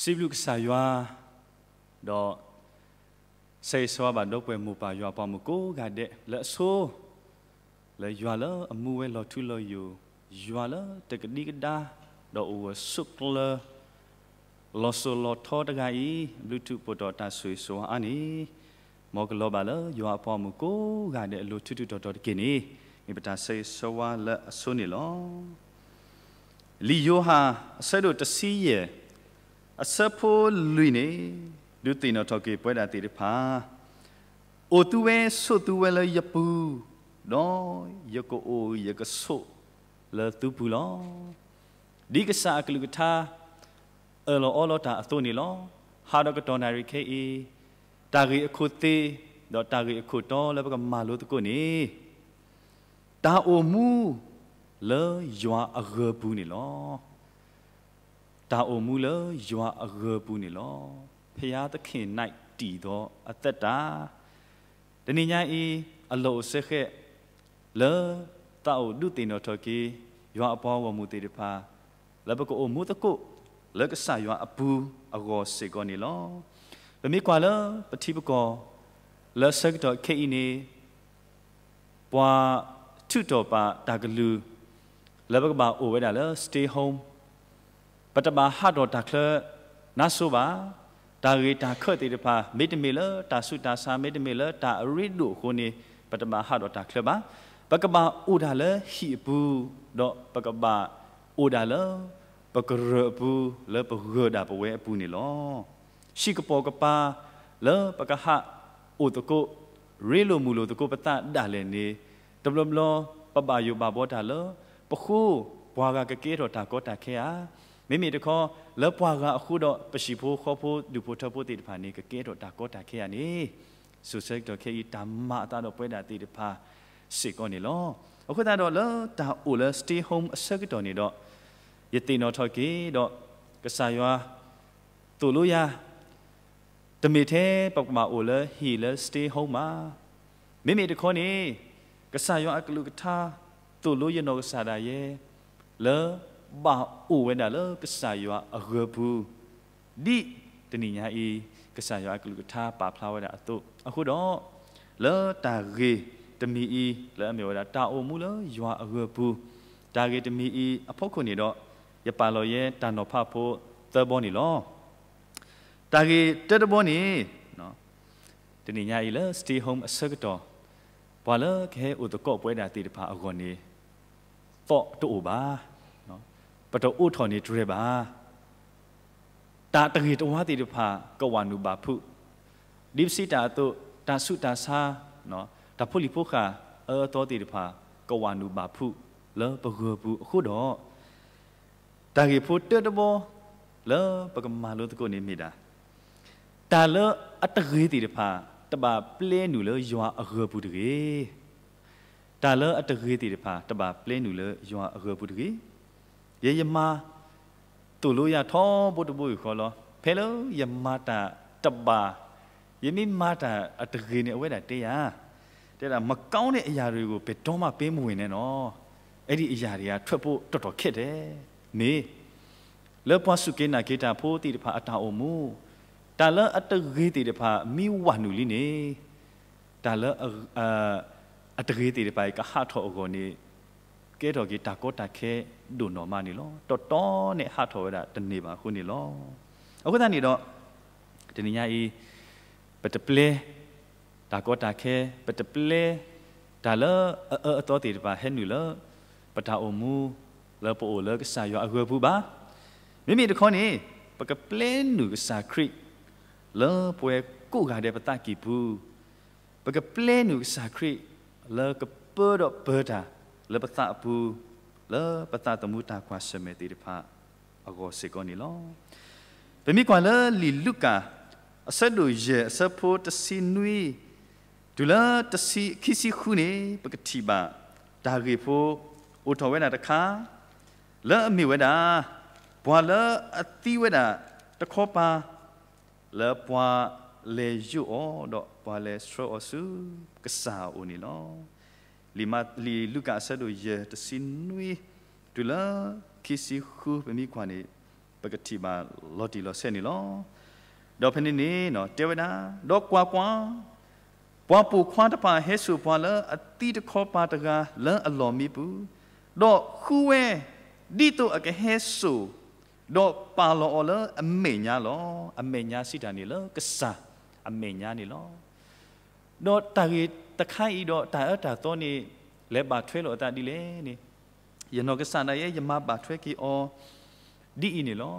စံးဘျုးကစၢ်ယွၤ, ဒီး ဆၢဂ့ၤဆၢဝါဘၣ်ဒီပုၢ်ဝဲၢ်မိၢ်ပၢ်ယွၤအပှၤမုၣ်ကိးဂၤဒဲး လၢအဆိ လၢယွၤလၢအမူဝဲလီၤထူလီၤယိာ်, ယွၤလၢတကဒံကဒါ ဒီးအိၣ်ဂၢၢ်ဆိးကျၢၤ လီၤစိၤလီၤထီတဂၤအံၤ ဘျုးထူးဖှိၣ်တီၤတၢ်ဆိၣ်ဂ့ၤဆိၣ်ဝါအါန့ၣ် မ်ကလီၤဘၣ်လၢယွၤအပှၤမုၣ်ကိးဂၤဒဲးအလိၤ ထူးထူးတီၤတီၤတက့ၢ်န့ၣ် မ့ၢ်ပတၢ်ဆၢဂ့ၤဆၢဝါလၢအဆိန့ၣ်လီၤ. လံာ်ယိၤဟၣ် အဆၢဒိၣ်တဆံယဲၢ် အဆၢဖိလွံၢ်န့ၣ် ဒုးသ့ၣ်နီၣ်ထီၣ်က့ၤပဝဲဒၣ်သ့ၣ်တဖၣ်, အိၣ်သုဝဲဆိးသုဝဲလၢယပူၤ, ဒီးယကအိၣ်ယကဆိးလၢသုပူၤလီၤ. ဒ်ကစၢ်အကလုၢ်ကထါ အၢၣ်လီၤအီလီၤတၢ်အသိးန့ၣ်လီၤ. ဟးဒီးကတီၢ်နၣ်ရံၣ်ခဲအံၤ, တၢ်ဂ့ၢ်အခိၣ်သ့, ဒီးတၢ်ဂ့ၢ်အခိၣ်တီလၢပကမၤလိသကိးန့ၣ်, တၢ်အိၣ်မူလၢယွၤအဂၢၤပူၤန့ၣ်လီၤ. တၢ်အိၣ်မူလၢယွၤအဂၢၤပူၤန့ၣ်လီၤ. ဖဲယသခ့ၣ်နၢၣ်တံၢ်ဒီးအသတး တနံၤညါအံၤ အလီၢ်အိၣ်စ့ၢ်ကီး လၢသးအိၣ်ဒုးသ့ၣ်နီၣ်ထီၣ်က့ၤ ယွၤအပှၤဂီၢ်မုၢ်သ့ၣ်တဖၣ် လၢပကအိၣ်မူသကိး လၢကစၢ်ယွၤအပူၤအဂီၢ်စ့ၢ်ကီးန့ၣ်လီၤ. ပမ့ၢ်ကွၢ်လၢပထံပကီၢ် လၢဆၢကတီၢ်ခဲအံၤန့ၣ် ပှၤထုးထီၣ်ပာ်တၢ်ကလုၢ် လၢပကဘၣ်အိၣ်ဝဲဒၣ်လၢ stay home ပတဘၣ်ဟးထီၣ်တၢ်ချၢနါစိၤဘၣ်. တၢ်ဂ့ၢ်တၢ်ခၢၣ်သ့ၣ်တဖၣ် မ့တမ့ၢ်လၢတၢ်ဆူးတၢ်ဆါ မ့တမ့ၢ်လၢတၢ်အရ့ဒိၣ်အဃိန့ၣ် ပတဘၣ်ဟးထီၣ်တၢ်ချၢဘၣ်. ပကဘၣ်အိၣ်ဒၣ်လၢဟံၣ်အပူၤ ဒီးပကဘၣ်အိၣ်ဒၣ်လၢ ပကရၢၢ်အပူၤ လၢပဂၢၢ်ဒၣ်ပဝဲအပူၤန့ၣ်လီၤ. ဟံၣ်ကပိာ်ကပၤ လၢပကဟးအိၣ်သကိး ရ့လိာ်မုာ်လိာ်သကိးပသးဒၣ်လဲာ်န့ၣ် တဘျီဘျီ ပဘၣ်ယိၣ်ဘၣ်ဘှီတၢ်လၢ ပဃိ ပှၤဂၤကကဲထီၣ်တၢ်ကီတၢ်ခဲဧါ. မ့မ့ၢ်တခီ လၢပှၤဂၤအဃိဒီး ပဟံၣ်ဖိဃီဖိ ဒူၣ်ဖိထၢဖိသ့ၣ်တဖၣ်န့ၣ် ကကဲထီၣ်တၢ်ကီတၢ်ခဲဧါန့ၣ် စိၤဆၢကတီၢ်ခဲအံၤ တၢ်မၤအသးဒီးပဝဲဒၣ်သ့ၣ်တဖၣ်စ့ၢ်ကီးန့ၣ်လီၤ. အဃိသတးဒီး လၢတၢ်အိၣ်လၢ stay home အဆၢကတီၢ်န့ၣ်ဒီး ယသ့ၣ်နီၣ်ထီၣ်က့ၤဒီး ကစၢ်ယွၤသိၣ်လိယၤ တမ့ၢ်ထဲပကဘၣ်အိၣ်လၢဟံၣ်လၢ stay home ဘၣ်. မ့မ့ၢ်တခီန့ၣ် ကစၢ်ယွၤအကလုၢ်ကထါ သိၣ်လိယနီၢ်ကစၢ်ဒၣ်ယဲ လၢဘၣ်အိၣ်ဝဲဒၣ်လၢကစၢ်ယွၤအဂၢၤပူၤ ဒ်တနံၤညါအံၤ ကစၢ်ယွၤအကလုၢ်ကထါပာ်ဖျါဝဲဒၣ်အသိး အဃိဒီး လၢတၢ်ဂ့ၢ်တမံၤအံၤ လၢအမ့ၢ်ဝဲဒၣ် တၢ်အိၣ်မူလၢယွၤအဂၢၤပူၤ, တၢ်ဂ့ၢ်တမံၤအံၤအဖီခိၣ်န့ၣ်ဒီး ယပာ်လီၤယဲတၢ်နီၤဖးဖိသၢဘီန့ၣ်လီၤ. တၢ်ဂ့ၢ်တၢတဘီန့ၣ် တနံၤညါအံၤလၢ stay home အဆၢကတီၢ် ပှၤလၢကဟဲအိၣ်သကိးပဝဲဒၣ်သ့ၣ်တဖၣ်အဂီၢ်န့ၣ် သီၣ်တအိၣ်ဘၣ်, ပတအိးထီၣ်န့ၢ်တြဲၤဘၣ်. တၢ်တဂ့ၤတဝါသ့ၣ်တဖၣ် ကဝးနုာ်ဘၣ်ဖုး, ဒ်ပစံးတၢ်အသိး တၢ်ဆူးတၢ်ဆါ, တၢ်ဖိလံၤဖိဃာ်အၢအသီသ့ၣ်တဖၣ် ကဝးနုာ်ဘၣ်ဖုး လၢပဂၢၤပူၤအဃိဒီး တၢ်ဂ့ၢ်ဖိတၢတဘီ လၢပကမၤလိသကိးန့ၣ်မ့ၢ်ဒၣ် တၢ်လၢအတဂ့ၤသ့ၣ်တဖၣ် တဘၣ်ပျဲနုာ်လၢယွၤအဂၢၤပူၤတဂ့ၤ. တၢ်လၢအတဂ့ၤသ့ၣ်တဖၣ် တဘၣ်ပျဲနုာ်လၢယွၤအဂၢၤပူၤတဂ့ၤ. ယဲယမၤ သိၣ်လိယၤထီဘိတဘိဃီလီၤ. ဖဲလၢယမၤတၢ်တဘၣ်, ယမ့ၢ်မၤတၢ်အတဂ့ၤန့ၣ် အဝဲဒၣ်တဲယၤ, တဲဒၣ် မကောင်းတဲ့အရာတွေကို ဘယ်တော့မှ ပေးမဝင်နဲ့နော်, အဲ့ဒီအရာတွေက ထွက်ဖို့ တော်တော်ခက်တယ်, မ့ၢ် လၢပှၤစူၢ်က့ၤနာ်က့ၤတၢ်ဖိသ့ၣ်တဖၣ်အတၢ်အိၣ်မူ, တၢ်လၢအတဂ့ၤသ့ၣ်တဖၣ် မ့ၢ်ဝးနုာ်လံန့ၣ်, တၢ်လၢ အတဂ့ၤသ့ၣ်တဖၣ်အံၤ ကဟးထီၣ်အဂီၢ်န့ၣ် ကဲထီၣ်က့ၤတၢ်ကီတၢ်ခဲဒိၣ်နီၢ်မးန့ၣ်လီၤ. တီတီန့ၣ်ဟးထီၣ်ဝဲဒၣ်တန့ၢ်ဘၣ်အဃိန့ၣ်လီၤ. အဃိသတးန့ၣ်ဒီး တနံၤညါအံၤ ပတပျဲ တၢ်ကီတၢ်ခဲ, ပတပျဲ တၢ်လၢအအၢအသီသ့ၣ်တဖၣ်ဟဲနုာ်လၢ ပတၢ်အိၣ်မူ လၢပအိၣ်လၢကစၢ်ယွၤအဂၢၤပူၤဘၣ်. မ့မ့ၢ်တခီန့ၣ် ပကပျဲနုာ်ကစၢ်ခရံာ် လၢပဝဲကိးဂၤဒဲးပသးကံၢ်ပူၤ, ပကပျဲနုာ်ကစၢ်ခရံာ် လၢကပၢဒီးပၢတၢ်လၢပသးအပူၤ, လၢပသးသမူတၢ်ကွၢ်ဆၢၣ်မဲာ်သ့ၣ်တဖၣ်အဂီၢ်စ့ၢ်ကီးန့ၣ်လီၤ. ပမ့ၢ်ကွၢ်လၢလံာ်လူၤကၣ် အဆၢဒိၣ်ယဲၢ် အဆၢဖိတဆံနွံ တုၤလၢတဆံ ခံဆံဃုန့ၣ် ပကထံၣ်ဘၣ် တၢ်ဂ့ၢ်ဖိ အိၣ်ထီၣ်ဝဲဒၣ်တခါ လၢအမ့ၢ်ဝဲဒၣ် ပှၤလၢအသံဝဲဒၣ်တခီပၤ လၢပှၤလဲၤယိးအီၤ ဒီးပှၤလဲၤဆှၢအီၤဆူကစၢ်အအိၣ်န့ၣ်လီၤ. လံာ်မး လံာ်လူၤကၣ်အဆၢဒိၣ်ယဲၢ် တဆံနွံ တုၤလၢခံဆံဃု ပမ့ၢ်ကွၢ်န့ၣ် ပ ပကထံၣ်ဘၣ်လီၤတံၢ်လီၤဆဲးန့ၣ်လီၤ. ဒီးဖဲန့ၣ်န့ၣ် တဲဝဲဒၣ်, ဒီးကွၢ်ကွၢ်, ပှၤပိာ်ခွါတဖၣ်ဟဲစိာ်ပှၤလၢအသံတခီပၤတဂၤလၢအလီၢ်မံပူၤ, ဒီးဃုဝဲ, ဒ်သိးအကဟဲစိာ်, ဒီးပာ်လီၤအီၤလၢအမဲာ်ညါလီၤ. အမဲာ်ညါစံးတၢ်န့ၣ်လၢကစၢ်, အမဲာ်ညါန့ၣ်လီၤ. ဒီးတၢ်ဂ့ၢ်တခါအံၤဒီးတၢ်အၢတၢ်သီန့ၣ် လဲၤဘၣ်ထွဲလိာ်အသးဒ်လဲၣ်န့ၣ်, ယနီၢ်ကစၢ်ဒၣ်ယဲ ယမၤဘၣ်ထွဲက့ၤအီၤ ဒ်အံၤန့ၣ်လီၤ.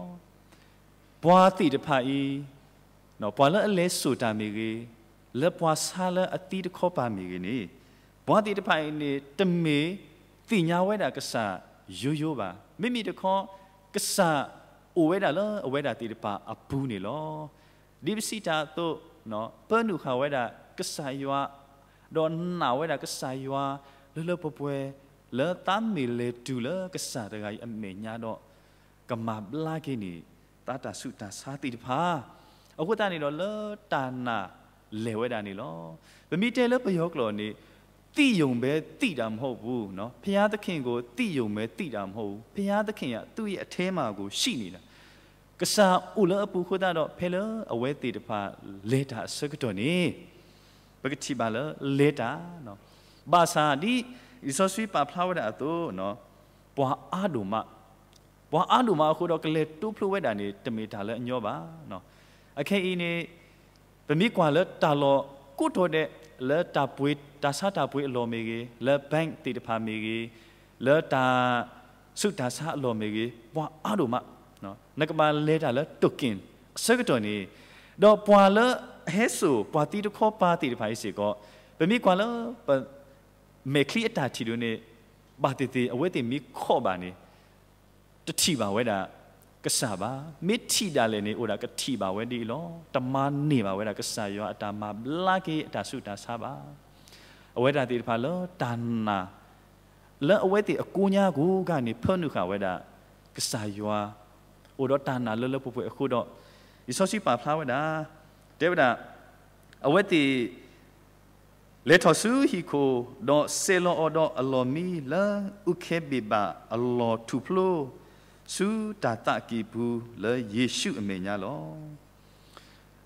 ပှၤသ့ၣ်တဖၣ်အံၤ, ပှၤလၢအလဲၤစိာ်တၢ်မ့ၢ်ဂ့ၤ, လၢပှၤဆါလၢအသံတခီပၤမ့ၢ်ဂ့ၤန့ၣ်, ပှၤသ့ၣ်တဖၣ်အံၤန့ၣ် တမ့ၢ်သ့ၣ်ညါဝဲဒၣ်ကစၢ်ယိယိဘၣ်. မ့မ့ၢ်တခီ ကစၢ်အိၣ်ဝဲဒၣ်လၢအဝဲဒၣ်သ့ၣ်တဖၣ်အပူၤန့ၣ်လီၤ. ဒ်ပစံးတၢ်အသိး, ပၢနုာ်ဃာ်ဝဲဒၣ်ကစၢ်ယွၤ, ဒီးနာ်ဝဲဒၣ်ကစၢ်ယွၤ လၢလၢပှဲၤပှဲၤ, လၢသးမ့ၢ်လဲၤတုၤလၢကစၢ်တဂၤအံၤအမဲာ်ညါဒီး ကမၤဘျါက့ၤန့ၣ် သးတၢ်ဆူးတၢ်ဆါသ့ၣ်တဖၣ်, အဃိသတးန့ၣ်ဒီးလၢတၢ်နာ်လဲၤဝဲဒၣ်န့ၣ်လီၤ. ပမ့ၢ်တဲလၢပယီၤကျိာ်န့ၣ် သိရုံပဲသိတာမဟုတ်ဘူးနော်, ဘုရားသခင်ကို သိရုံပဲသိတာမဟုတ်ဘူး, ဘုရားသခင်က သူ့ရဲ့အထဲမှာကို ရှိနေတာ. ကစၢ်အိၣ်လၢအပူၤအဃိသတးဒီး ဖဲလၢအဝဲသ့ၣ်တဖၣ်လဲၤတၢ်အဆၢကတီၢ်န့ၣ် ပကထံၣ်ဘၣ်လၢလဲၤတၢ်, ဘၣ်ဆၣ်ဒ်လံာ်စီဆှံပာ်ဖျါဝဲဒၣ်အသိး, ပှၤအါဒိၣ်မး, ပှၤအါဒိၣ်မးအဃိဒီးကလဲၤတိဖျိဝဲဒၣ်န့ၣ် တမ့ၢ်တၢ်လၢအညီဘၣ်. အခဲအံၤန့ၣ် ပမ့ၢ်ကွၢ်လၢတၢ်လီၢ်ကိးတီၤဒဲး လၢတၢ်ပှ့ၤ, တၢ်ဆါတၢ်ပှ့ၤအလီၢ်မ့ၢ်ဂ့ၤ, လၢ bank သ့ၣ်တဖၣ်မ့ၢ်ဂ့ၤ, လၢတၢ်ဆူးတၢ်ဆါအလီၢ်မ့ၢ်ဂ့ၤ, ပှၤအါဒိၣ်မး, နကဘၣ်လဲၤတၢ်လၢတိၢ်က့ၣ်အဆၢကတီၢ်န့ၣ်, ဒီးပှၤလၢအဟဲစိာ်ပှၤသံတခီပၤသ့ၣ်တဖၣ်အံၤစ့ၢ်ကီး, ပမ့ၢ်ကွၢ်လၢပမဲာ်ချံအတၢ်ထံၣ်ဒိၣ်န့ၣ်, ဘၣ်သ့ၣ်သ့ၣ်အဝဲသ့ၣ်မ့ၢ်ခီၣ်ဘၣ်န့ၣ် တထံၣ်ဘၣ်ဝဲဒၣ်ကစၢ်ဘၣ်. မ့ၢ်ထံၣ်ဒၣ်လဲာ်န့ၣ် အိၣ်ဒၣ်ကထံၣ်ဘၣ်ဝဲဒ်အံၤလီၤ. တမၤန့ၢ်ဘၣ်ဝဲဒၣ်ကစၢ်ယွၤအတၢ်မၤဘျါက့ၤအတၢ်ဆူးတၢ်ဆါဘၣ်. အဝဲဒၣ်သ့ၣ်တဖၣ်လၢတၢ်နာ်, လၢအဝဲသ့ၣ်အကိးညါကိးဂၤန့ၣ် ဖၢနုာ်ဃာ်ဝဲဒၣ်ကစၢ်ယွၤ, အိၣ်ဒီးတၢ်နာ်လၢလၢပှဲၤပှဲၤအဃိဒီး, လံာ်စီဆှံပာ်ဖျါဝဲဒၣ်, တဲဝဲဒၣ်, အဝဲသ့ၣ် လဲၤထီၣ်ဆူဟံၣ်ခိၣ်, ဒီးဆဲးလီၤအီၤဒီးအလီၢ်မံလၢအူးခဲဘ့ၣ်ဘၣ်အလီၢ်ထူၣ်ဖျိ ဆူတၢ်သးကံၢ်ပူၤလၢယ့ၣ်ၡူးအမဲာ်ညါလီၤ.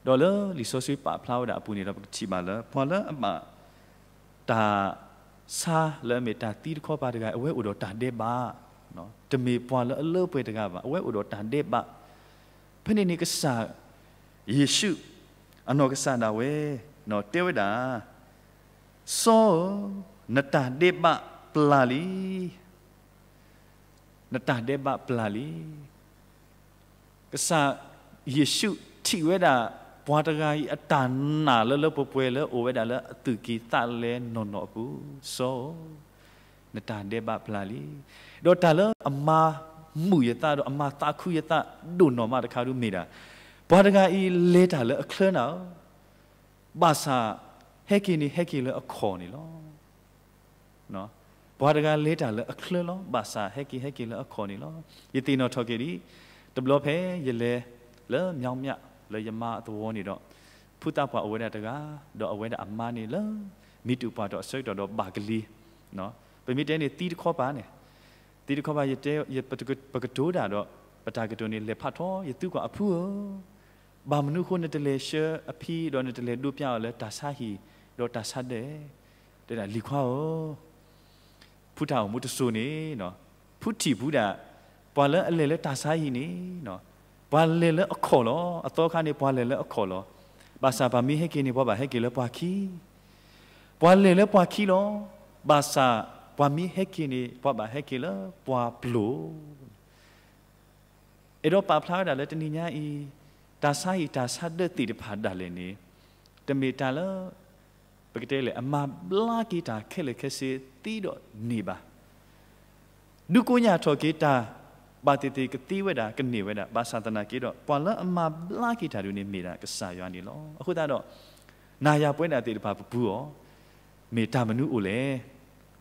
ဒီးလၢလံာ်စီဆှံပာ်ဖျါဝဲဒၣ်အပူၤန့ၣ်ဒီး ပကထံၣ်ဘၣ်လၢ ပှၤလၢအဘၣ်တၢ်ဆါလၢအမ့ၢ်တၢ်သံတခီပၤတဂၤ အဝဲအိၣ်ဒီးတၢ်ဒဲးဘး, တမ့ၢ်ပှၤလၢအလၢပှဲၤတဂၤဘၣ်, အဝဲအိၣ်ဒီးတၢ်ဒဲးဘး. ဖဲန့ၣ်န့ၣ်ကစၢ်ယ့ၣ်ၡူး အနီၢ်ကစၢ်ဒၣ်ဝဲ တဲဝဲဒၣ်, စီဧၢ, နတၢ်ဒဲးဘးပျၢ်လံ. နတၢ်ဒဲးဘးပျၢ်လံ. ကစၢ်ယ့ၣ်ၡူးထံၣ်ဝဲဒၣ် ပှၤတဂၤအံၤအတၢ်နာ်လၢလၢပှဲၤပှဲၤလၢအိၣ်ဝဲဒၣ်လၢအသူၣ်ကံၢ်သးလဲနီၢ်နီၢ်အပူၤ, စီဧၢ, နတၢ်ဒဲးဘးပျၢ်လံ. ဒီးတၢ်လၢအမၤမုာ်ယသးဒီးအမၤသးခုယသးဒိၣ်နီၢ်မးတခါဒုးမ့ၢ်ဒၣ်, ပှၤတဂၤအံၤလဲၤတၢ်လၢအချၢနၤဧၢ, ဘၣ်ဆၣ်ဟဲက့ၤန့ၣ် ဟဲက့ၤလၢအခီၣ်န့ၣ်လီၤ. ပှၤတဂၤလဲၤတၢ်လၢအချၢလီၤ, ဘၣ်ဆၣ်ဟဲက့ၤ ဟဲက့ၤလၢအခီၣ်န့ၣ်လီၤ. ယသ့ၣ်နီၣ်ထီၣ်က့ၤဒ်အံၤ, တဘျီဖဲယလဲၤလၢ မြောင်းမြ လၢယမါအသဝီန့ၣ်ဒီး, ဖုသးပှၢ်အိၣ်ဝဲဒၣ်တဂၤ, ဒီးအဝဲဒၣ်အမါန့ၣ်လၢ မံတူၢ်ပှၢ်တီၢ်အဆၢကတီၢ်ဒီးဘၣ်ကလံၤ, ပမ့ၢ်တဲန့ၣ်သံတခီပၤန့ၣ်, သံတခီပၤ ယတဲ, ပကတိၤတၢ်ဒီး, ပတၢ်ကတိၤန့ၣ် လဲၤဖးထီ ယသုကွၢ်အဖုဧၢ, ဘၣ်မနုၤအဃိနတလဲၤဆှၢအဖံဒီးနတလဲၤဒိးပျၢ်အီၤလၢတၢ်ဆါဟံၣ်, ဒီးတၢ်ဆါဒဲး, တဲဒၣ်လံၤခွါဧၢ, ဖုတၢ်အိၣ်မူတစိၤန့ၣ်, ဖုထံၣ်ဖူဒၣ်, ပှၤလၢအလဲၤလၢတၢ်ဆါဟံၣ်န့ၣ်, ပှၤလဲၤလၢအခီၣ်လီၤ. အသီခါန့ၣ် ပှၤလဲၤလၢအခီၣ်လီၤ. ဘၣ်ဆၣ်ပှၤမ့ၢ်ဟဲက့ၤန့ၣ် ပှၤဘၣ်ဟဲက့ၤလၢပှၤခံ, ပှၤလဲၤလၢပှၤခံလီၤ. ဘၣ်ဆၣ်ပှၤမ့ၢ်ဟဲက့ၤန့ၣ် ပှၤဘၣ်ဟဲက့ၤလၢပှၤပျိၤ အဲၣ်ဒိးပာ်ဖျါဝဲဒၣ်လၢတနံၤညါအံၤ, တၢ်ဆါဟံၣ်တၢ်ဆါဒၢးသ့ၣ်တဖၣ်ဒၣ်လဲာ်န့ၣ်, တမ့ၢ်တၢ်လၢ ပကတဲလဲၣ် အမၤဘျါက့ၤတၢ်ခဲလၢာ်ခဲဆ့သ့ဒီးန့ၣ်ဘၣ်. ဒုးကိညၢ်ထီၣ်က့ၤတၢ် ဘၣ်သ့ၣ်သ့ၣ်ကသ့ဝဲဒၣ် ကန့ၢ်ဝဲဒၣ် ဘၣ်ဆၣ်သနာ်က့ဒီး ပှၤလၢအမၤဘျါက့ၤတၢ်ဒုးန့ၣ်မ့ၢ်ဒၣ်ကစၢ်ယွၤန့ၣ်လီၤ. အဃိသတးဒီး နၤယၤပဝဲဒၣ်သ့ၣ်တဖၣ်ပပူၤအီၤ မ့ၢ်တၢ်မနုၤအိၣ်လဲၣ်.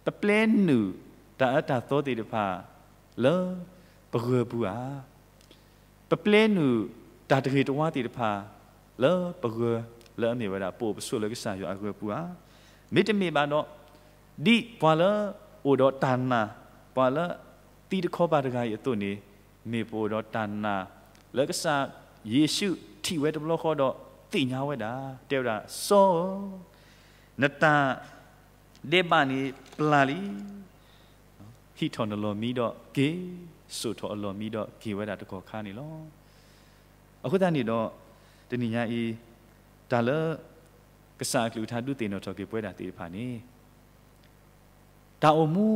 ပပျဲနုာ်တၢ်အၢတၢ်သီသ့ၣ်တဖၣ်လၢပဂၢၤပူၤဧါ. ပပျဲနုာ်တၢ်တဂ့ၤတဝါသ့ၣ်တဖၣ်လၢပဂၢၤ လၢအမ့ၢ်ဝဲဒၣ်ပအိၣ်ပဆိးလၢကစၢ်ယွၤအဂၢၤပူၤဧါ. မ့တမ့ၢ်ဘၣ်ဒီး ဒ်ပှၤလၢအိၣ်ဒီးတၢ်နာ် ပှၤလၢသံတခီပၤတဂၤအံၤအသိးန့ၣ် မ့ၢ်ပအိၣ်ဒီးတၢ်နာ် လၢကစၢ်ယ့ၣ်ၡူးထံၣ်ဝဲတဘျီဃီဒီး သ့ၣ်ညါဝဲဒၣ်, တဲဝဲဒၣ်, စီၤဧၢ, နတၢ်ဒဲးဘးန့ၣ်ပျၢ်လံ. ဟံးထီၣ်နလီၢ်မံဒီးက့ၤ, စိာ်ထီၣ်အလီၢ်မံဒီးက့ၤဝဲဒၣ်တကီၢ်ခါန့ၣ်လီၤ. အဃိသတးန့ၣ်ဒီး, တနံၤညါအံၤ, တၢ်လၢ ကစၢ်အကလုၢ်ကထါဒုးသ့ၣ်နီၣ်ထီၣ်က့ၤပဝဲဒၣ်သ့ၣ်တဖၣ်န့ၣ်, တၢ်အိၣ်မူ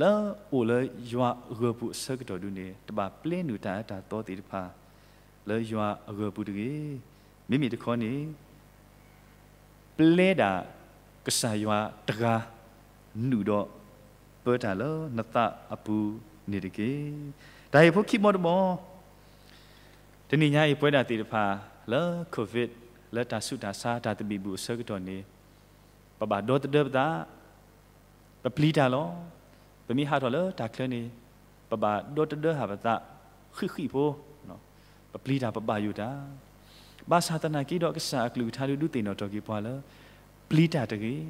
လၢအိၣ်လၢယွၤအဂၢၤပူၤအဆၢကတီၢ်ဒုန့ၣ် တဘၣ်ပျဲနုာ်တၢ်အၢတၢ်သီသ့ၣ်တဖၣ် လၢယွၤအဂၢၤပူၤတဂ့ၤ. မ့မ့ၢ်တခီန့ၣ် ပျဲဒၣ်ကစၢ်ယွၤတဂၤ နုာ်ဒီးပၢတၢ်လၢနသးအပူၤန့ၣ်တက့ၢ်. တၢ်ဂ့ၢ်ဖိခံဘီတဘီ, တနံၤညါအံၤပဝဲဒၣ်သ့ၣ်တဖၣ် လၢ COVID, လၢတၢ်ဆူးတၢ်ဆါတၢ်သဘံၣ်ဘုၣ်အဆၢကတီၢ်န့ၣ်, ပဘၣ်ဒီသဒၢပသး, ပပျံၤတၢ်လီၤ. ပမ့ၢ်ဟးထီၣ်လၢတၢ်ချၢန့ၣ်, ပဘၣ်ဒီသဒၢဟးပသးဃံးဃံးဖိ, ပပျံၤတၢ်ပဘၣ်ယိၣ်တၢ်. ဘၣ်ဆၣ်သနာ်က့ဒီးကစၢ်အကလုၢ်ကထါဒုးသ့ၣ်နီၣ်ထီၣ်က့ၤပှၤလၢ ပျံၤတၢ်တဂ့ၤ,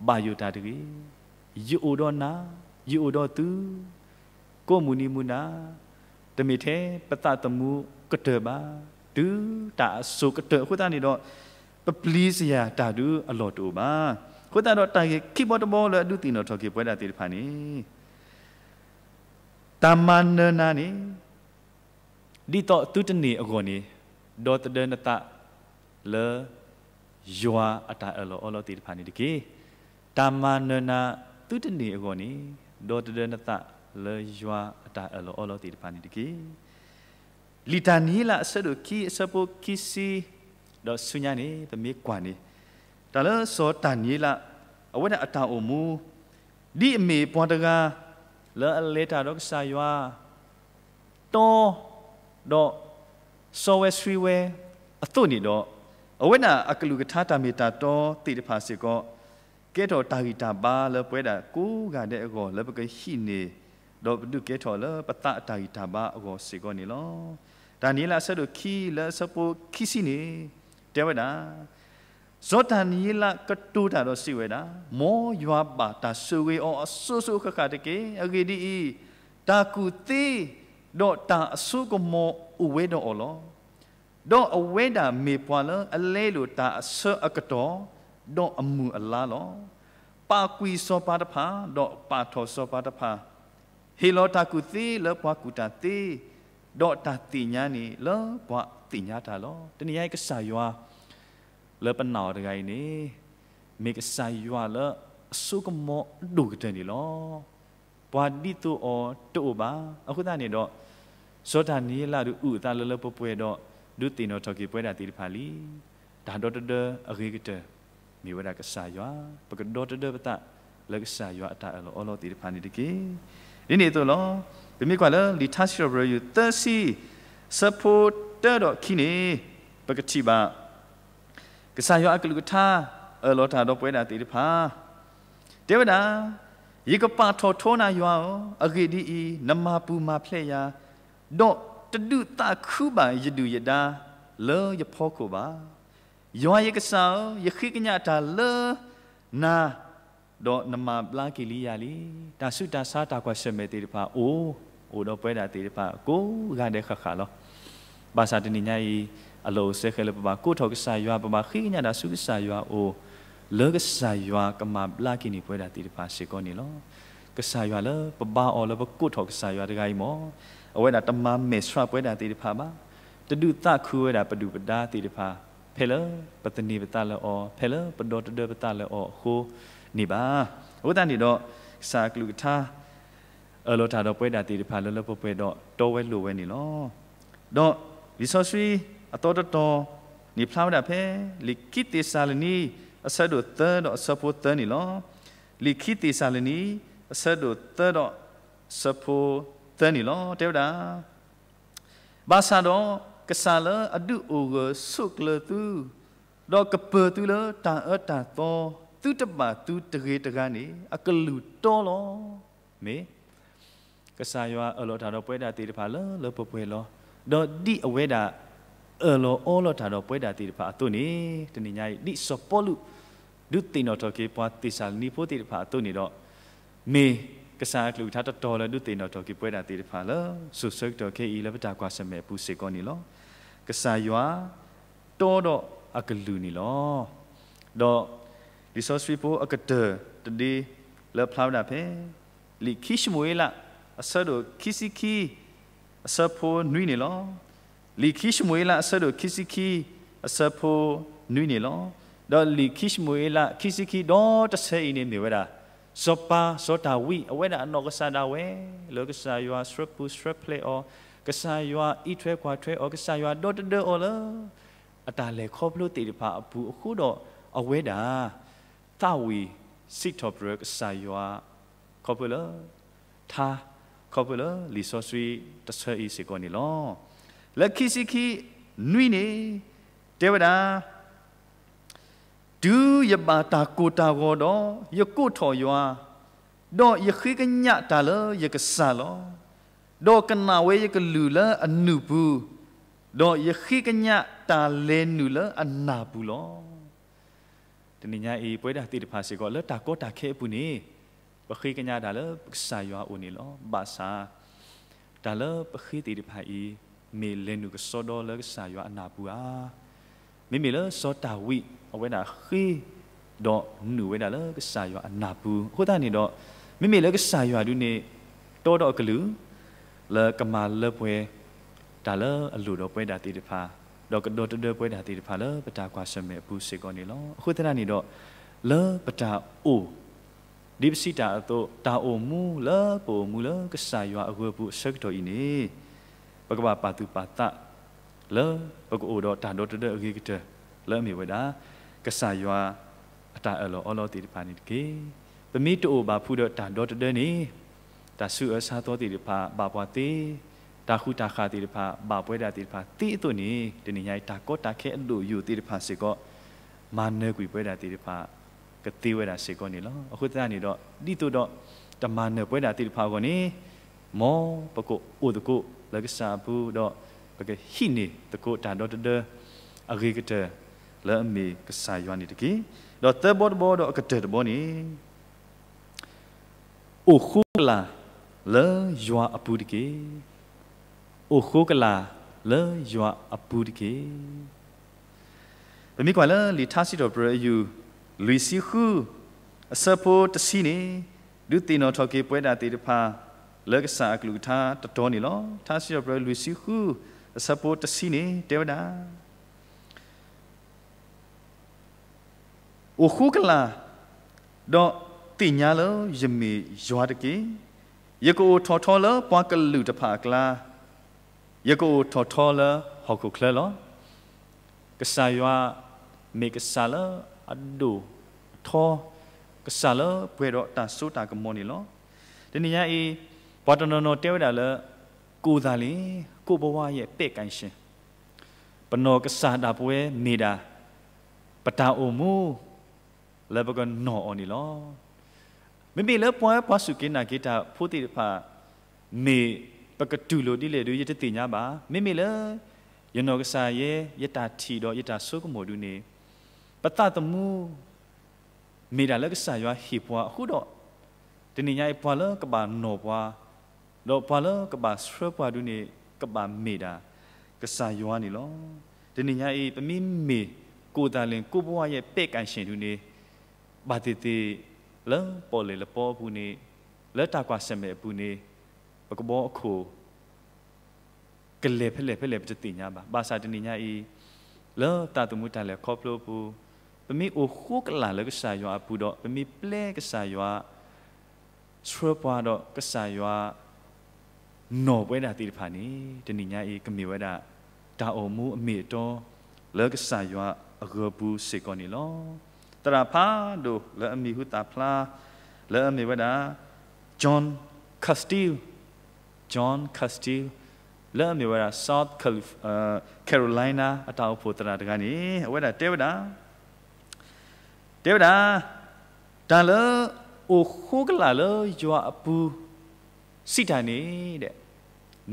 ဘၣ်ယိၣ်တၢ်တဂ့ၤ, ယအိၣ်ဒီးနၤ, ယအိၣ်ဒီးသု, ကိးမုၢ်နံၤမုၢ်နၤ, တမ့ၢ်ထဲပသးသမူကတၢၢ်ဘၣ်, တုၤတၢ်အစိၤကတၢၢ်အဃိသတးန့ၣ်ဒီး, ပပျံၤစ့ၢ်တၢ်ဒုးအလီၢ်တအိၣ်ဘၣ်. အဃိသတးဒီးတၢ်ဂ့ၢ်ခံဘီတဘီလၢအဒုးသ့ၣ်နီၣ်ထီၣ်က့ၤပဝဲဒၣ်သ့ၣ်တဖၣ်န့ၣ်, တၢ်မၤနၢၤနၤန့ၣ် ဒ်သိးသုတန့ၢ်အဂီၢ်န့ၣ်, ဒီသဒၢနသးလၢယွၤအတၢ်အၢၣ်လီၤအီလီၤသ့ၣ်တဖၣ်န့ၣ်တက့ၢ်. တၢ်မၤနၢၤနၤသုတန့ၢ်အဂီၢ်န့ၣ်, ဒီသဒၢနသးလၢယွၤအတၢ်အၢၣ်လီၤအီလီၤသ့ၣ်တဖၣ်န့ၣ်တက့ၢ်. လံာ်တၢ်နံၤလၢအဆၢဒိၣ်ခံအဆၢဖိခံဆံ, ဒီးဆူညါန့ၣ် ပမ့ၢ်ကွၢ်န့ၣ်, တၢ်လၢစီၤတၢ်နံၤလၢ, အဝဲဒၣ်အတၢ်အိၣ်မူ, ဒ်အမ့ၢ်ပှၤတဂၤ, လၢအလဲၤတၢ်ဒီးကစၢ်ယွၤ, တီ, ဒီး, စီဝဲဆှံဝဲ, အသိးန့ၣ်ဒီး, အဝဲဒၣ်အကလုၢ်ကထါတၢ်မ့ၢ်တၢ်တီသ့ၣ်တဖၣ်စ့ၢ်ကီး, ကဲထီၣ်တၢ်ဂံၢ်တၢ်ဘါလၢပဝဲဒၣ်ကိးဂၤဒဲးအဂီၢ်လၢပကဟံးန့ၢ်, ဒီးပဒုးကဲထီၣ်လၢပသးအတၢ်ဂံၢ်တၢ်ဘါအဂီၢ်စ့ၢ်ကီးန့ၣ်လီၤ. တၢ်နံၤလၢအဆၢဒိၣ်ခံလၢအဆၢဖိခံဆံန့ၣ်, တဲဝဲဒၣ်, စီၤတၢ်နံၤလၢကတိၤတၢ်ဒီးစံးဝဲဒၣ်, မ်ယွၤဘၣ်တၢ်ဆိၣ်ဂ့ၤအီၤအစိၤစိၤအဃၣ်ဃၣ်တက့ၢ်. အဂ့ၢ်ဒ်အံၤ, တၢ်ကူၣ်သ့, ဒီးတၢ်အစိကမီၤအိၣ်ဝဲဒီးအီၤလီၤ. ဒီးအဝဲဒၣ်မ့ၢ်ပှၤလၢအလဲလိာ်တၢ်အဆၢအကတီၢ်, ဒီးအမုၢ်အလါလီၤ. ပာ်ကွံာ်စီၤပၤတဖၣ်, ဒီးပာ်ထီၣ်စီၤပၤတဖၣ်, ဟ့ၣ်လီၤတၢ်ကူၣ်သ့လၢပှၤကူၣ်တၢ်သ့, ဒီးတၢ်သ့ၣ်ညါန့ၣ်လၢပှၤသ့ၣ်ညါတၢ်လီၤ. တနံၤညါအံၤကစၢ်ယွၤ လၢပနာ်အီၤတဂၤအံၤန့ၣ်, မ့ၢ်ကစၢ်ယွၤလၢအစိကမီၤဒိၣ်ကတၢၢ်န့ၣ်လီၤ. ပှၤဒ်သိးအီၤတအိၣ်ဘၣ်. အဃိသတးန့ၣ်ဒီး, စီၤတၢ်နံၤလၢဒုးအုၣ်အသးလၢလၢပှဲၤပှဲၤဒီး, ဒုးသ့ၣ်နီၣ်ထီၣ်က့ၤပဝဲဒၣ်သ့ၣ်တဖၣ်လံ. တၢ်ဒီတဒၢအဂ့ၤကတၢၢ်, မ့ၢ်ဝဲဒၣ်ကစၢ်ယွၤ, ပကဒီတဒၢပသးလၢကစၢ်ယွၤအတၢ်အၢၣ်လီၤအီလီၤသ့ၣ်တဖၣ်န့ၣ်တက့ၢ်. ဒ်န့ၣ်အသိးလီၤ. ပမ့ၢ်ကွၢ်လၢလံာ်ထါစံးထီၣ်ပတြၢၤယိၤသၢဆံ, ဆၢဖိတၢဒီးခံန့ၣ်, ပကထံၣ်ဘၣ် ကစၢ်ယွၤအကလုၢ်ကထါ, အၢၣ်လီၤတၢ်ဒီးပဝဲဒၣ်သ့ၣ်တဖၣ်, တဲဝဲဒၣ်, ယကပာ်ထီၣ်ထီနၤယွၤဧၢ, အဂ့ၢ်ဒ်အံၤ, နမၤပူၤမၤဖျဲးယၤ, ဒီးတဒုးသးခုဘၣ်ယဒုၣ်ယဒါလၢယဖီခိၣ်ဘၣ်. ယွၤယကစၢ်ဧၢ, ယဃ့ကညးတၢ်လၢနၤ, ဒီးနမၤဘျါက့ၤလံယၤလံ. တၢ်ဆူးတၢ်ဆါတၢ်ကွၢ်ဆၢၣ်မဲာ်သ့ၣ်တဖၣ်အိၣ်, အိၣ်ဒီးပဝဲဒၣ်သ့ၣ်တဖၣ်ကိးဂၤဒဲးဃၣ်ဃၣ်လီၤ. ဘၣ်ဆၣ်တနံၤညါအံၤ, အလီၢ်အိၣ်စဲဃဲၤလၢပဘၣ်ကိးထီၣ်ကစၢ်ယွၤ, ပဘၣ်ဃ့ကညးတၢ်ဆူကစၢ်ယွၤအအိၣ်, လၢကစၢ်ယွၤကမၤဘျါက့ၤန့ၢ်ပဝဲဒၣ်သ့ၣ်တဖၣ်စ့ၢ်ကီးန့ၣ်လီၤ. ကစၢ်ယွၤလၢပဘါအီၤလၢပကိးထီၣ်ကစၢ်ယွၤတဂၤအံၤမ့ၢ်, အဝဲဒၣ်တမၤမဲာ်ဆှးပဝဲဒၣ်သ့ၣ်တဖၣ်ဘၣ်, တဒုးသးခုဝဲဒၣ်ပဒုၣ်ပဒါသ့ၣ်တဖၣ်, ဖဲလၢပသန့ၤပသးလၢအီၤ, ဖဲလၢပဒီတဒၢပသးလၢအီၤအဃိန့ၣ်ဘၣ်. အဃိသတးန့ၣ်ဒီး, ကစၢ်အကလုၢ်ကထါ အၢၣ်လီၤတၢ်ဒီးပဝဲဒၣ်သ့ၣ်တဖၣ်လၢလၢပှဲၤပှဲၤဒီးတီဝဲလိၤဝဲန့ၣ်လီၤ. ဒီးလံာ်စီဆှံအသီတတီၤန့ၣ်ဖျါဝဲဒၣ်ဖဲ လံာ်ခံသ့းစၤလနံ အဆၢဒိၣ်သၢဒီးအဆၢဖိသၢန့ၣ်လီၤ. လံာ်ခံသ့းစၤလနံ အဆၢဒိၣ်သၢဒီးအဆၢဖိသၢန့ၣ်လီၤ. တဲဝဲဒၣ်, ဘၣ်ဆၣ်ဒီးကစၢ်လၢအဒုးအိၣ်ဂၢၢ်ဆိးကျၢၤသု, ဒီးကပၢၤသုလၢတၢ်အၢတၢ်သီ, သုတဘၣ်သုတဂ့ၤတဂၤန့ၣ် အကလုၢ်တီလီၤ. မ့ၢ်ကစၢ်ယွၤအၢၣ်လီၤတၢ်ဒီးပဝဲဒၣ်သ့ၣ်တဖၣ်လၢလၢပှဲၤပှဲၤလီၤ. ဒီးဒ်အဝဲဒၣ်အၢၣ်လီၤအီလီၤတၢ်ဒီးပဝဲဒၣ်သ့ၣ်တဖၣ်အသိးန့ၣ်, တနံၤညါအံၤ ဒ်စီၤပီလူး ဒုးသ့ၣ်နီၣ်ထီၣ်က့ၤပှၤသ့းစၤလနံဖိသ့ၣ်တဖၣ်အသိးန့ၣ်ဒီး, မ့ၢ်က ကစၢ်အကလုၢ်ကထါတတီၤလၢဒုးသ့ၣ်နီၣ်ထီၣ်က့ၤပဝဲဒၣ်သ့ၣ်တဖၣ်လၢ စိၤဆၢကတီၢ်ခဲအံၤလၢပတၢ်ကွၢ်ဆၢၣ်မဲာ်အပူၤစ့ၢ်ကီးန့ၣ်လီၤ. ကစၢ်ယွၤတီဒီးအကလုၢ်န့ၣ်လီၤ. ဒီးလံာ်စီဆှံဖိအကတၢၢ်တဒ့လၢဖျါဝဲဒၣ်ဖဲ လံာ်ခံၡမူၤအ့လး အဆၢဒိၣ်ခံဆံခံ အဆၢဖိနွံန့ၣ်လီၤ. လံာ်ခံၡမူၤအ့လး အဆၢဒိၣ်ခံဆံခံ အဆၢဖိနွံန့ၣ်လီၤ. ဒီးလံာ်ခံၡမူၤအ့လး ခံဆံခံ ဒီတဆၢအံၤန့ၣ်မ့ၢ်ဝဲဒၣ် စီၤပၤ စီၤဒၤဝံး အဝဲဒၣ်အနီၢ်ကစၢ်ဒၣ်ဝဲ လၢကစၢ်ယွၤဆှၢပူၤဆှၢဖျဲးအီၤ, ကစၢ်ယွၤအံးထွဲကွၢ်ထွဲအီၤ, ကစၢ်ယွၤဒီတဒၢအီၤလၢ အတၢ်လဲၤခီဖျိသ့ၣ်တဖၣ်အပူၤအဃိဒီး အဝဲဒၣ် သးဝံၣ်စံးထီၣ်ပတြၢၤကစၢ်ယွၤ ခီဖျိလၢ ထါ ခီဖျိလၢလံာ်စီဆှံတဆၢအံၤစ့ၢ်ကီးန့ၣ်လီၤ. လၢခံဆံခံနွံန့ၣ် တဲဝဲဒၣ် တုၤယဘၣ်တၢ်ကိၢ်တၢ်ဂီၤဒီး ယကိးထီၣ်ယွၤ, ဒီးယဃ့ကညးတၢ်လၢယကစၢ်လီၤ. ဒီးကနၣ်ဝဲယကလုၢ်လၢအနုာ်ပူၤ, ဒီးယဃ့ကညးတၢ်လဲၤနုာ်လၢအနၢ်ပူၤလီၤ. တနံၤညါအံၤ ပဝဲဒၣ်သ့ၣ်တဖၣ်စ့ၢ်ကီး လၢတၢ်ကီတၢ်ခဲအပူၤန့ၣ် ပဃ့ကညးတၢ်လၢပကစၢ်ယွၤအအိၣ်န့ၣ်လီၤ. ဘၣ်ဆၣ် တၢ်လၢပဃ့သ့ၣ်တဖၣ်အံၤ မ့ၢ်လဲၤနုာ်ကစီဒီလၢကစၢ်ယွၤအနၢ်ပူၤဧါ. မ့မ့ၢ်လၢစီၤဒၤဝံး အဝဲဒၣ်ဃ့ ဒီးနုာ်ဝဲဒၣ်လၢကစၢ်ယွၤအနၢ်ပူၤ အဃိသတးန့ၣ်ဒီး မ့မ့ၢ်လၢကစၢ်ယွၤဒုန့ၣ် တီဒီးအကလုၢ် လၢကမၤလၢပှဲၤ တၢ်လၢအလိၣ်ဒီးပဝဲဒၣ်သ့ၣ်တဖၣ်, ဒီးကဒီတဒၢပဝဲဒၣ်သ့ၣ်တဖၣ်လၢပတၢ်ကွၢ်ဆၢၣ်မဲာ်အပူၤစ့ၢ်ကီးန့ၣ်လီၤ. အဃိသတးန့ၣ်ဒီး လၢပတၢ်အိၣ် ဒ်ပစံးတၢ်အသိး တၢ်အိၣ်မူလၢပအိၣ်မူလၢကစၢ်ယွၤအဂၢၤပူၤအဆၢကတီၢ်အံၤန့ၣ် ပကဘၣ်ပာ်သူၣ်ပာ်သး လၢပကအိၣ်ဒီးတၢ်ဒီတဒၢအဂ့ၤကတၢၢ် လၢအမ့ၢ်ဝဲဒၣ် ကစၢ်ယွၤအတၢ်အၢၣ်လီၤအီလီၤသ့ၣ်တဖၣ်န့ၣ်တက့ၢ်. ပမ့ၢ်တအိၣ်ဘၣ်ဖှူဒီးတၢ်ဒီတဒၢန့ၣ် တၢ်ဆူးအၢဆါသီသ့ၣ်တဖၣ်ဘၣ်ပှၤသ့, တၢ်ဃူတၢ်ဃာ်သ့ၣ်တဖၣ်ဘၣ်ပဝဲဒၣ်သ့ၣ်တဖၣ်သ့အသိးန့ၣ် တနံၤညါအံၤ တၢ်ကီတၢ်ခဲအဒိၣ်ယိာ်သ့ၣ်တဖၣ်စ့ၢ်ကီး မၤနၢၤကွံာ်ပဝဲဒၣ်သ့ၣ်တဖၣ် ကသ့ဝဲဒၣ်စ့ၢ်ကီးန့ၣ်လီၤ. အဃိသတးန့ၣ်ဒီး ဒ်သိးဒီးတမၤနၢၤပဝဲဒၣ်သ့ၣ်တဖၣ်အဂီၢ်န့ၣ် မ်ပကအိၣ်သကိးလၢကစၢ်အပူၤဒီး ပကဟံးန့ၢ်သကိးတၢ်ဒီတဒၢအဂ့ၤကတၢၢ် လၢအမ့ၢ်ကစၢ်ယွၤန့ၣ်တက့ၢ်. ဒီးသၢဘီတဘီဒီးအကတၢၢ်တဘီန့ၣ် အိၣ်ဃိကလာ်လၢယွၤအပူၤတက့ၢ်. အိၣ်ဃိကလာ်လၢယွၤအပူၤတက့ၢ်. ပမ့ၢ်ကွၢ်လၢလံာ်ထါစံးထီၣ်ပတြၢၤအယုၢ် လွံၢ်ဆံဃု အဆၢဖိတဆံန့ၣ် ဒုးသ့ၣ်နီၣ်ထီၣ်က့ၤပဝဲဒၣ်သ့ၣ်တဖၣ် လၢကစၢ်အကလုၢ်ကထါတတီၤန့ၣ်လီၤ. ထါစံးထီၣ်ပတြၢၤလွံၢ်ဆံဃု အဆၢဖိတဆံန့ၣ် တဲဝဲဒၣ် အိၣ်ဃိကလာ် ဒီးသ့ၣ်ညါလၢယမ့ၢ်ယွၤတက့ၢ်. ယကအိၣ်ထီၣ်ထီလၢပှၤကလုာ်တဖၣ်အကျါ, ယကအိၣ်ထီၣ်ထီလၢဟီၣ်ခိၣ်ချၢလီၤ. ကစၢ်ယွၤမ့ၢ်ကစၢ်လၢအဒိၣ်အထီ, ကစၢ်လၢပှဲၤဒီးတၢ်စိတၢ်ကမီၤန့ၣ်လီၤ. တနံၤညါအံၤ ပှၤတနီၤနီၤတဲဝဲဒၣ်လၢ ကိုယ်သာလျှင် ကိုယ့်ဘဝရဲ့ ပဲ့ကိုင်ရှင်, ပနီၢ်ကစၢ်ဒၣ်ပဝဲမ့ၢ်ဒၣ် ပတၢ်အိၣ်မူ လၢပကနီၢ်အီၤန့ၣ်လီၤ. မ့မ့ၢ်လၢပှၤပှၤစူၢ်က့ၤနာ်က့ၤတၢ်ဖိသ့ၣ်တဖၣ် မ့ၢ်ပကတူၢ်လိာ်ဒ်လဲၣ်ဒုး ယတသ့ၣ်ညါဘၣ်. မ့မ့ၢ်လၢ ယနီၢ်ကစၢ်ယဲ ယတၢ်ထံၣ်ဒီးယတၢ်ဆိကမိၣ်ဒုးန့ၣ် ပသးသမူ မ့ၢ်ဒၣ်လၢကစၢ်ယွၤဟ့ၣ်ပှၤအဃိဒီး တနံၤညါအံၤပှၤလၢကဘၣ်နီၢ်ပှၤ ဒီးပှၤလၢကဘၣ်ဆှၢပှၤဒုးန့ၣ် ကဘၣ်မ့ၢ်ဒၣ် ကစၢ်ယွၤန့ၣ်လီၤ. တနံၤညါအံၤ ပမ့မ့ၢ် ကိုယ်သာလျှင် ကိုယ့်ဘဝရဲ့ ပဲ့ကိုင်ရှင် ဒုးန့ၣ် ဘၣ်သ့ၣ်သ့ၣ် လၢပီၣ်လဲၣ်လပီအပူၤန့ၣ် လၢတၢ်ကွၢ်ဆၢၣ်မဲာ်အပူၤန့ၣ် ပကဘီအခိၣ် ကလဲၤဖဲလဲၣ်ဖဲလဲၣ်ပတသ့ၣ်ညါဘၣ်. ဘၣ်ဆၣ်တနံၤညါအံၤ လၢသးသမူတၢ်လဲၤခီဖျိအပူၤ ပမ့ၢ်အိၣ်ဃိကလာ်လၢကစၢ်ယွၤအပူၤဒီး ပမ့ၢ်ပျဲကစၢ်ယွၤ ဆှၢပှၤဒီးကစၢ်ယွၤ နီၢ်ပဝဲဒၣ်သ့ၣ်တဖၣ်န့ၣ် တနံၤညါအံၤ ကမ့ၢ်ဝဲဒၣ် တၢ်အိၣ်မူအမ့ၢ်အတီ လၢကစၢ်ယွၤအဂၢၤပူၤစ့ၢ်ကီးန့ၣ်လီၤ. သရၣ်ဖးဒိၣ်လၢအမံၤဟူသၣ်ဖျါ လၢအမ့ၢ်ဝဲဒၣ် John Casteel, John Casteel လၢအမ့ၢ်ဝဲဒၣ် South Carolina အတၢ်အိၣ်ဖှိၣ်သရၣ်တဂၤန့ၣ် အဝဲဒၣ်တဲဝဲဒၣ် တဲဝဲဒၣ် တၢ်လၢအိၣ်ဃိကလာ်လၢယွၤအပူၤ စံးတၢ်န့ၣ်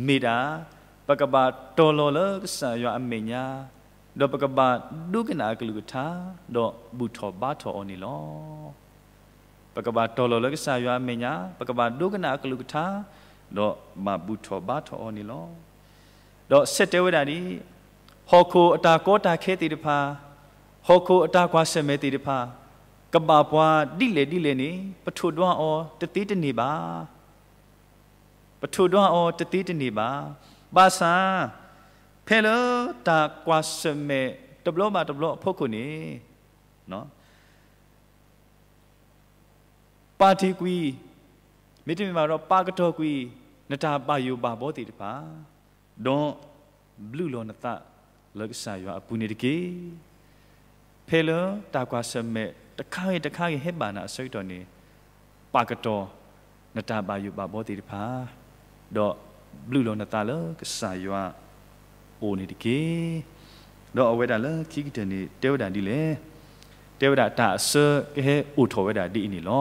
မ့ၢ်ဒၣ် ပကဘၣ်တီၤလီၤလၢကစၢ်ယွၤအမဲာ်ညါ, ဒီးပကဘၣ်ဒိကနၣ်အကလုၢ်ကထါ, ဒီးဘူၣ်ထီၣ်ဘါထီၣ်အီၤန့ၣ်လီၤ. ပကဘၣ်တီၤလီၤလၢကစၢ်ယွၤအမဲာ်ညါ, ပကဘၣ်ဒိကနၣ်အကလုၢ်ကထါ, ဒီးဘၣ်ဘူၣ်ထီၣ်ဘါထီၣ်အီၤန့ၣ်လီၤ. ဒီးဆဲးတဲဝဲဒၣ်ဒ်အံၤ, ဟီၣ်ခိၣ်အတၢ်ကီတၢ်ခဲသ့ၣ်တဖၣ်, ဟီၣ်ခိၣ်အတၢ်ကွၢ်ဆၢၣ်မဲာ်သ့ၣ်တဖၣ်, ကဘၣ်ပှၤဒ်လဲၣ်ဒ်လဲၣ်န့ၣ် ပထိၣ်ဒွးအီၤတသ့တန့ၢ်ဘၣ်. ပထိၣ်ဒွးအီၤတသ့တန့ၢ်ဘၣ်. ဘၣ်ဆၣ်, ဖဲလၢတၢ်ကွၢ်ဆၢၣ်မဲာ်တဘျီဘၣ်တဘျီအဖီခိၣ်န့ၣ်, ပာ်တ့ၢ်ကွံာ်, မ့တမ့ၢ်ဘၣ်ဒီးပာ်ကတီၢ်ကွံာ် နတၢ်ဘၣ်ယိၣ်ဘၣ်ဘီသ့ၣ်တဖၣ်, ဒီးဘျုးလီၤနသးလၢကစၢ်ယွၤအပူၤန့ၣ်တက့ၢ်. ဖဲလၢတၢ်ကွၢ်ဆၢၣ်မဲာ်တခါဂ့ၤတခါဂ့ၤဟဲဘၣ်နၤအဆၢကတီၢ်န့ၣ်, ပာ်ကတီၢ်နတၢ်ဘၣ်ယိၣ်ဘၣ်ဘီသ့ၣ်တဖၣ်, ဒီးဘျုးလီၤနသးလၢကစၢ်ယွၤအအိၣ်န့ၣ်တက့ၢ်. ဒီးအဝဲဒၣ်လၢခံကတၢၢ်န့ၣ် တဲဝဲဒၣ်ဒ်လဲၣ်. တဲဝဲဒၣ်တၢ်အဆၢကဟဲအိၣ်ထီၣ်ဝဲဒၣ်ဒ်အံၤန့ၣ်လီၤ.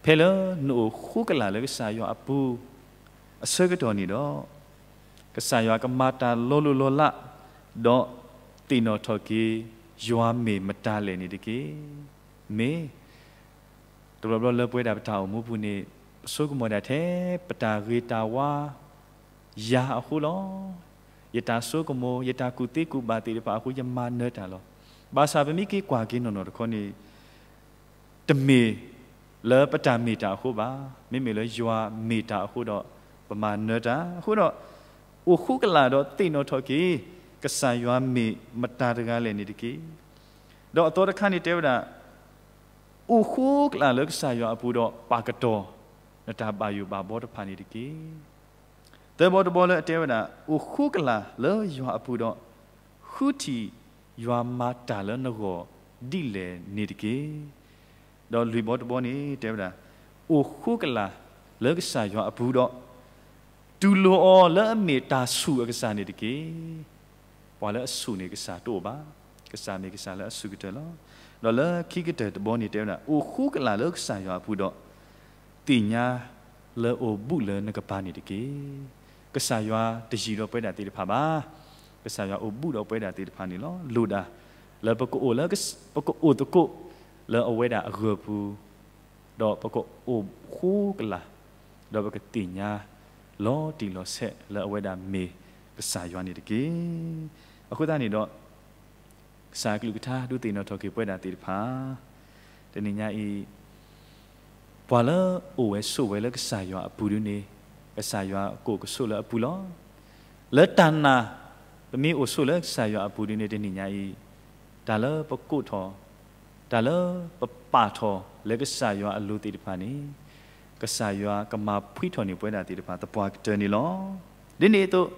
ဖဲလၢနအိၣ်ဃိကလာ်လၢကစၢ်ယွၤအပူၤ အဆၢကတီၢ်န့ၣ်ဒီး, ကစၢ်ယွၤကမၤတၢ်လီၤလိၢ်လီၤလး, ဒီးသ့ၣ်နီၣ်ထီၣ်က့ၤ ယွၤမ့ၢ်မတၤလဲၣ်န့ၣ်တက့ၢ်. မ့ၢ် တဘျီဘျီလၢပဝဲဒၣ်ပတၢ်အိၣ်မူပူၤန့ၣ်, ပဆိကမိၣ်ဒၣ်ထဲပတၢ်ဂ့ၤတၢ်ဝါယၤအဃိလီၤ. ယတၢ်ဆိကမိၣ်, ယတၢ်ကူၣ်သ့ကူၣ်ဘၣ်သ့ၣ်တဖၣ်အဃိ ယမၤနၢၤတၢ်လီၤ. ဘၣ်ဆၣ်ပမ့ၢ်က့ၤကွၢ်က့ၤနီၢ်နီၢ်တခီန့ၣ်, တမ့ၢ်လၢပတၢ်မ့ၢ်တၢ်အဃိဘၣ်. မ့မ့ၢ်လၢယွၤမ့ၢ်တၢ်အဃိဒီး ပမၤနၢၤတၢ်အဃိဒီး, အိၣ်ဃိကလာ်ဒီးသ့ၣ်နီၣ်ထီၣ်က့ၤ ကစၢ်ယွၤမ့ၢ်မတၤတဂၤလဲၣ်န့ၣ်တက့ၢ်. ဒီးအသီတခါန့ၣ်တဲဝဲဒၣ်, အိၣ်ဃိကလာ်လၢကစၢ်ယွၤအပူၤဒီးပာ်ကတီၢ် နတၢ်ဘၣ်ယိၣ်ဘၣ်ဘီတဖၣ်န့ၣ်တက့ၢ်. သၢဘီတဘီလၢအတဲဝဲဒၣ်, အိၣ်ဃိကလာ်လၢယွၤအပူၤဒီး ဃုထံၣ်ယွၤမၤတၢ်လၢနဂီၢ်ဒ်လဲၣ်န့ၣ်တက့ၢ်. ဒီးလွံၢ်ဘီတဘီန့ၣ်တဲဝဲဒၣ်, အိၣ်ဃိကလာ်လၢကစၢ်ယွၤအပူၤဒီး တူၢ်လိာ်အီၤလၢအမ့ၢ်တၢ်ဆူၣ်အကစၢ်န့ၣ်တက့ၢ်. ပှၤလၢအဆူၣ်န့ၣ်ကစၢ်တအိၣ်ဘၣ်. ကစၢ်မ့ၢ်ကစၢ်လၢအဆူၣ်ကတၢၢ်လီၤ. ဒီးလၢခံကတၢၢ်တဘီန့ၣ်တဲဝဲဒၣ်, အိၣ်ဃိကလာ်လၢကစၢ်ယွၤအပူၤဒီး သ့ၣ်ညါလၢအိၣ်ဘူးလၢနကပၤန့ၣ်တက့ၢ်. ကစၢ်ယွၤတယံၤဒီးပဝဲဒၣ်သ့ၣ်တဖၣ်ဘၣ်. ကစၢ်ယွၤအိၣ်ဘူးဒီးပဝဲဒၣ်သ့ၣ်တဖၣ်န့ၣ်လီၤ. လိၣ်ဒၣ်လၢပကအိၣ်လၢ, ပကအိၣ်သကိးလၢအဝဲဒၣ်အဂၢၢ်ပူၤ, ဒီးပကအိၣ်ဃိကလာ်, ဒီးပကသ့ၣ်ညါလီၤတံၢ်လီၤဆဲးလၢအဝဲဒၣ်မ့ၢ်ကစၢ်ယွၤန့ၣ်တက့ၢ်. အဃိသတးန့ၣ်ဒီး ကစၢ်အကလုၢ်ကထါဒုးသ့ၣ်နီၣ်ထီၣ်က့ၤပဝဲဒၣ်သ့ၣ်တဖၣ်, တနံၤညါအံၤ, ပှၤလၢအိၣ်ဝဲဆိးဝဲလၢကစၢ်ယွၤအပူၤဒုန့ၣ်, ကစၢ်ယွၤကိးကဆိးလၢအပူၤလီၤ. လၢတၢ်နာ်, ပမ့ၢ်အိၣ်ဆိးလၢကစၢ်ယွၤအပူၤဒုန့ၣ် တနံၤညါအံၤ, တၢ်လၢပကိးထီၣ်, တၢ်လၢပပာ်ထီၣ်လၢကစၢ်ယွၤအလိၤသ့ၣ်တဖၣ်န့ၣ်, ကစၢ်ယွၤကမၤဖှံထီၣ်န့ၢ်ပဝဲဒၣ်သ့ၣ်တဖၣ်သပှၢ်ကတၢၢ်န့ၣ်လီၤ. ဒ်န့ၣ်အသိး,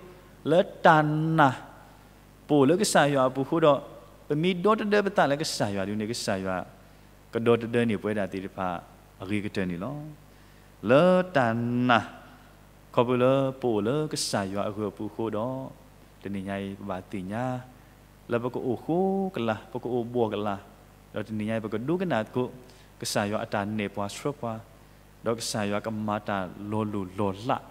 လၢတၢ်နာ်, ပအိၣ်လၢကစၢ်ယွၤအပူၤအဃိဒီး, ပမ့ၢ်ဒီတဒၢပသးလၢကစၢ်ယွၤဒုန့ၣ် ကစၢ်ယွၤကဒီတဒၢန့ၢ်ပဝဲဒၣ်သ့ၣ်တဖၣ်အဂ့ၤကတၢၢ်န့ၣ်လီၤ. လၢတၢ်နာ်, ခီဖျိလၢပအိၣ်လၢကစၢ်ယွၤအဂၢၢ်အပူၤအဃိဒီး, တနံၤညါအံၤပဘၣ်သ့ၣ်ညါ, လၢပကအိၣ်ဃိကလာ်, ပကအိၣ်ဘှီၣ်ကလာ်, ဒီးတနံၤညါအံၤပကဒိကနၣ်သကိး, ကစၢ်ယွၤအတၢ်နဲၣ်ပှၤဆှၢပှၤ, ဒီးကစၢ်ယွၤကမၤတၢ်လီၤလိၢ်လီၤလး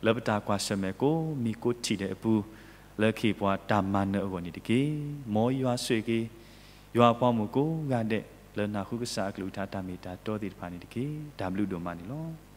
လၢပတၢ်ကွၢ်ဆၢၣ်မဲာ်ကိးမံၤကိးထံၣ်ဒဲးအပူၤ, လၢခ့ၣ်ပှၤတၢ်မၤနၢၤအဂီၢ်န့ၣ်တက့ၢ်. မ်ယွၤဆိၣ်ဂ့ၤက့ၤ, ယွၤအပှၤမုၣ်ကိးဂၤဒဲးလၢနၢ်ဟူကစၢ်အကလုၢ်ကထါတၢ်မ့ၢ်တၢ်တီသ့ၣ်တဖၣ်န့ၣ်တက့ၢ်. တၢ်ဘျုးဒိၣ်မးန့ၣ်လီၤ.